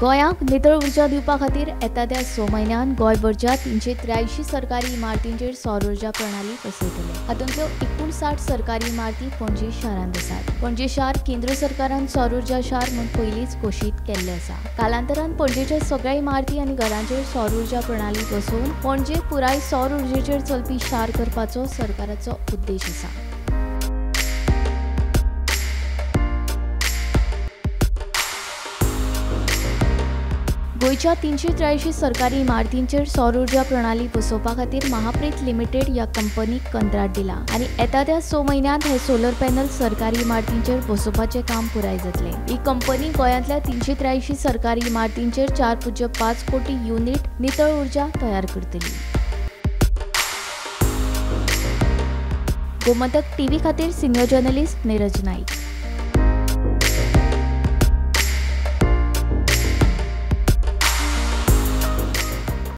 गोंयांक नितळ उर्जा दिवपा खातीर येता त्या 6 म्हयन्यांत गोंयभरच्या 383 सरकारी इमारतींचेर सौर उर्जा प्रणाली बसयतले. हातूंतल्यो 59 सरकारी इमारती पणजी शारांत आसात. पणजी शार केंद्र सरकारान सौर उर्जा शार म्हूण पयलींच घोशीत केल्लें आसा. कालांतरान पणजेच्या सगळ्या इमारती आनी घरांचेर सौर उर्जा प्रणाली बसोवन पणजे पुराय सौर उर्जेचेर चलपी शार करपाचो सरकाराचो उद्देश आसा. गोंयच्या 383 सरकारी इमारतींचेर सौर उर्जा प्रणाली बसोवपा खातीर महाप्रीत लिमिटेड ह्या कंपनीक कंत्राट दिला आनी येता त्या 6 म्हयन्यांत हे सोलर पॅनल सरकारी इमारतींचेर बसोवपाचें काम पुराय जातलें. ही कंपनी गोंयांतल्या 383 सरकारी इमारतींचेर 4.5 कोटी युनिट नितळ उर्जा तयार करतली. गोमंतक टीव्ही खातीर सिनियर जर्नलिस्ट नीरज नाईक.